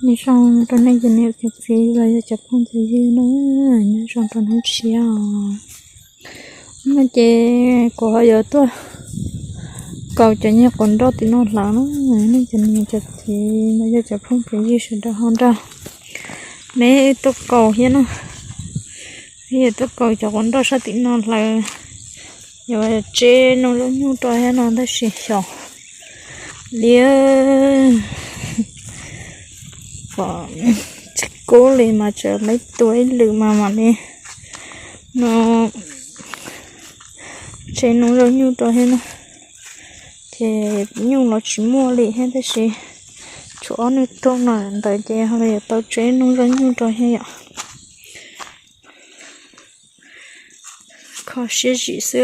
Nyob zoo rau nej cov niam cov txiv los yog cov phooj cov ywg na, nyob zoo rau hnub tshiab os. No ces kuv ho yuav tuaj kaus cov nyuag quav nroj tim no hlawv na, nej cov niam cov txiv los yog cov phooj cov ywg sawv daws ho nrog neb tuaj kaus thiab na. Peb yuav tuaj kaus cov quav nroj sab tim no hlawv, yuav tseb noob zaub nyuj rau thiab no tab sis xyov li kom tsis kub li mas tseem lawv tua ib lwm mas mam li no tseb noob zaub nyuj rau thiab na. Ces nyuj los tsis muaj li thiab tab sis tshuav ob nws tuaj no ntawd ces ho yuav tau tseb noob zaub nyuj rau thiab yom. Kho siab zim xwb.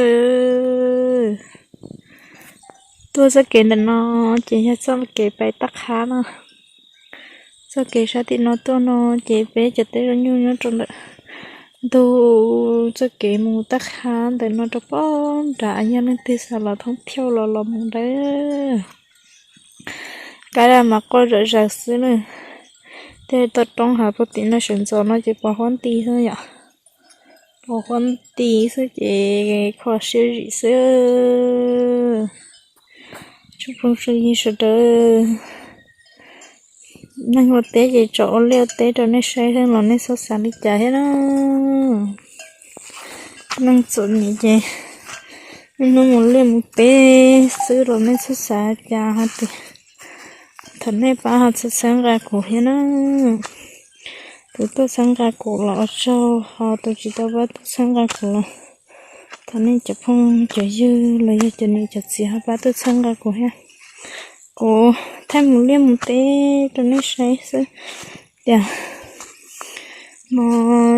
Tuaj txoj kev ntawm no ces yog txoj kev pais Tab Qhab no. Txoj kev sab tim no tuaj no ces peb cov teb zaub nyuj nyob rau ntawm ntug txoj kev mus Tab Qhab ntawm no rau pem nrad, yog leej twg xav los thoob thiauj los los mus dawb. Kab daj mas quaj zom zaws xwb na. Tej toj roob hav puag tim no sawv ntxov no ces pos huab nti xwb yom. Pos huab nti xwb ces kho siab zim xwb. Tsoom phooj tsoom ywg sawv daws, neeg ua teb ces tso ua liaj ua teb rau nej saib xwb los nej txhob xav li cas thiab na. Neeg txom nyem ces niaj hnub mus liaj mus teb xwb los nej txhob xav cas hais tias thaum nej pab ho txhawb nqa kuv thiab na. Tus tuaj txhawb nqa kuv los ua tsaug, ho tus tsis tau pab tuaj txhawb nqa kuv los thov nej cov phooj cov ywg los yog cov niam cov txiv ho pab tuaj txhawb nqa kuv thiab. Kuv thaij mus liaj mus teb rau nej saib xwb tias no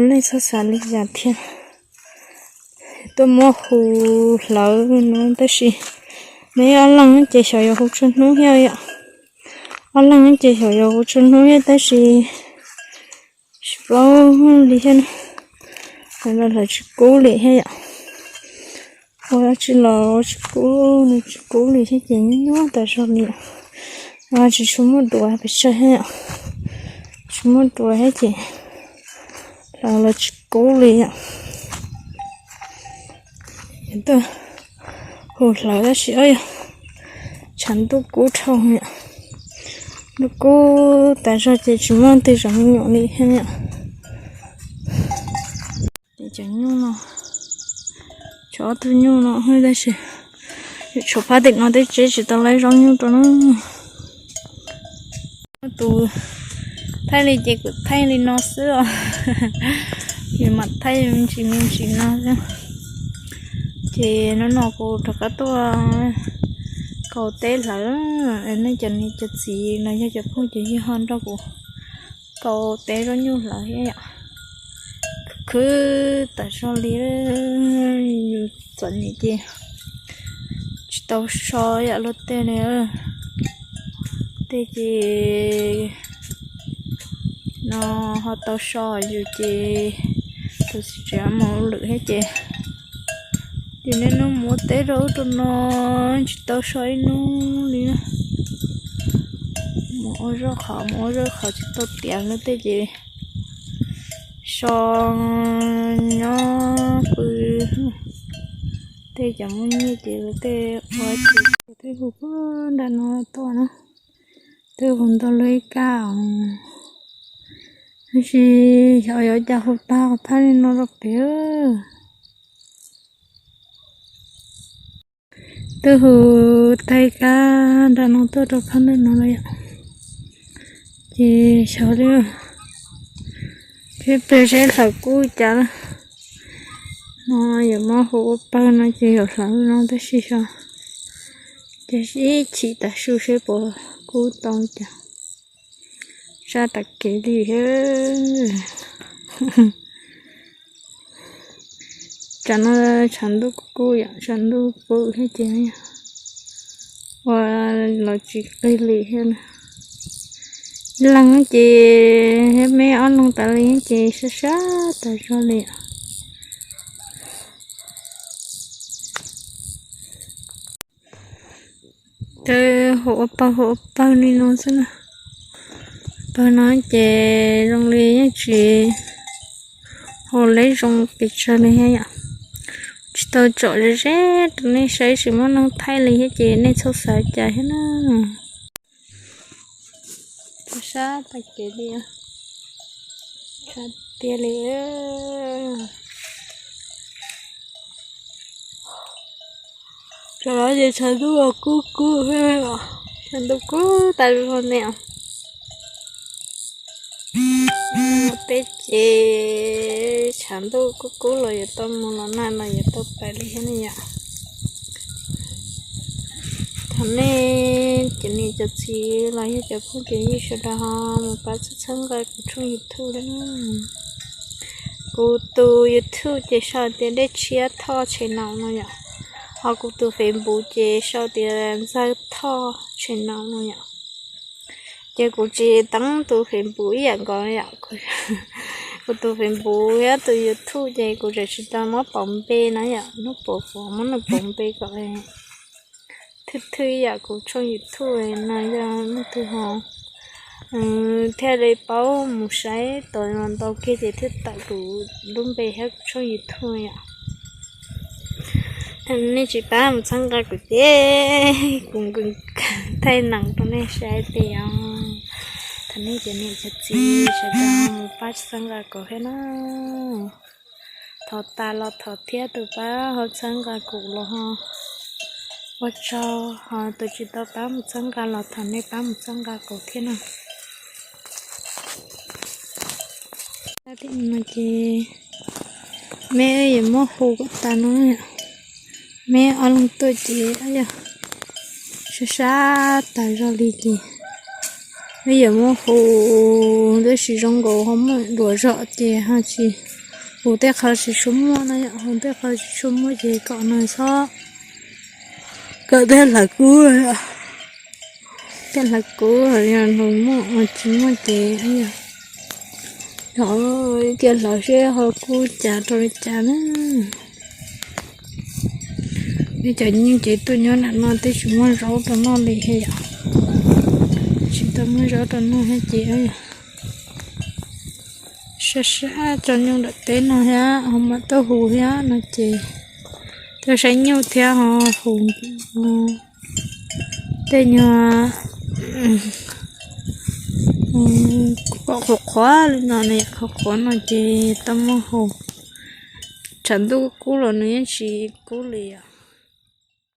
nej txhob xav li cas thiab. Tuaj muab hu hlawv no tab sis neb ob leeg ces xyov yuav hu tsawg hnub thiab yom. Ob leeg ces xyov yuav hu tsawg hnub thiab tab sis tsis paub li thiab na. Hlawv los hlawv tsis kub li thiab yom. Ua dab tsi los tsis kub, nws tsis kub li thiab ces nyuaj nyuaj tas zog li. Tsis tshua muaj duav pes tsawg thiab yom. Tsis muaj duav thiab ces hlawv los tsis kub li yom. Tuaj hu hlawv tab sis yog tshav ntuj kub dhau yom. Ntuj kub tas zog ces tsis muaj leej twg zov me nyuam li thiab yom. Ces cov nyuj no, tshuav ob tug nyuj no tab sis tshuav phab tim no tej tseb tsis tau laib zaub nyuj rau na. Tus thaij li ces kuv thaij li no xwb os. Yus mam thaij me ntsis me ntsis no xwb. Ces hnub no kuv rov qab tuaj kaus teb hlawv, nej cov niam cov txiv los yog cov phooj cov ywg ho nrog kuv kaus teb zaub nyuj hlawv thiab yom. Khwv khwv tas zog li, yus txom nyem ces tsis tau so yam luag tej li. Tej ces no ho tau so, yus ces tus txiv tsev mus ua lwm thiab ces ces niaj hnub mus ua teb rau ub rau no tsis tau so ib hnub li na. Mus ua zaj qhov mus ua zaj qhov tsis tau tiav luag tej ces so nyob pw. Tej cov muaj nyiaj ces luag tej ua ces twb hu puag nram no tuaj na. Twb hu ntau luaj ib kab os. Tab sis xyov yuav cas hu tag qhov thaj li no rau pem. Twb hu tag ib kab nram no tuaj rau phab ntawm no lawm yom. Ces xyov li, seb peb seb hlawv kub cas na. No yuav muab hu ua pawg no ces yuav hlawv no tab sis xyov, ces ib chim tav su seb puas kub tau cas. Sab tas kev li thiab. Tsam no tshav ntuj kub kub yom, tshav ntuj pw thiab ces ua los tsis qig li thiab. Ib leeg ces me ob leeg tas li ces sab sab tas zog li. Ces hu ua pawg hu ua pawg li no xwb na. Pawg no ces zoo li yeej tsis hu leb zoo pes tsawg li thiab yom. Tsis tau tsom ze ze rau nej saib, tsis muaj neeg thaij li thiab ces nej txhob xav cas thiab na. Sab tag kev li, sab tiag li. Cov no ces tshav ntuj kub kub, tshav ntuj kub tas li ne. Teb ces tshav ntuj kub kub los yuav tau mus los nag los yuav tau pais li thiab ne yom. Thov nej cov niam cov txiv los yog cov phooj cov ywg sawv daws ho mus pab txhawb txhawb nqa kuv tshooj YouTube thiab. Kuv tus YouTube ces sau tias Dej Tshiab Thoj channel no yom, ho kuv tus Facebook ces sau tias Ntxawg Thoj channel no yom. Ces kuv tsis teeb tus Facebook ib yam nkaus yom. Kuv tus Facebook thiab tus YouTube ces kuv tseem tsis tau muab pauv npe na yom, hnub puas kuv muab nws pauv npe kom thwj thwj ib yam kuv tshooj YouTube no yog leej twg ho thiaj li paub mus saib tau ntau kiag ces thiaj tawm kuv lub npe thiab kuv tshooj YouTube yom. Nej tsis pab mus txhawb nqa kuv ces kuv thaij nees rau nej saib tias, thov nej cov niam cov txiv sawv daws mus pab txhawb nqa kuv thiab na. Thov tas los thov thiab, tus pab ho txhawb nqa kuv los ho ua tsaug, ho tus tsis tau pab mus txhawb nqa los thov nej pab mus txhawb nqa kuv thiab na. Tim no ces meb yuav muab hu kom tas no, meb ob leeg tuaj ces yog sab sab tas zog li ces meb yuav muab hu, tab sis zoo nkaus ho muaj duav zom ces ho tsis, hu tej qho tsis tshua muaj no yom, hu tej qho tsis tshua muaj ces kom nws txhob, kom tej hlawv kub, tej hlawv kub yog nws muaj, tsis muaj ces yog kiag hlawv seb ho kub cas rau li cas na. Peb cov nyiaj ces tuaj nyob nram no twb tsis muaj zaub rau noj li thiab yom. Tsis tau muaj zaub rau noj thiab ces sab sab tso nyuj nram teb no thiab ho mam tuaj hu thiab no ces tuaj saib nyuj thiab ho hu tej nyuag pom qhuav qhuav li no ne, qhuav qhuav no ces tau muaj hu. Tshav ntuj kub los nws yeej tsis kub li os.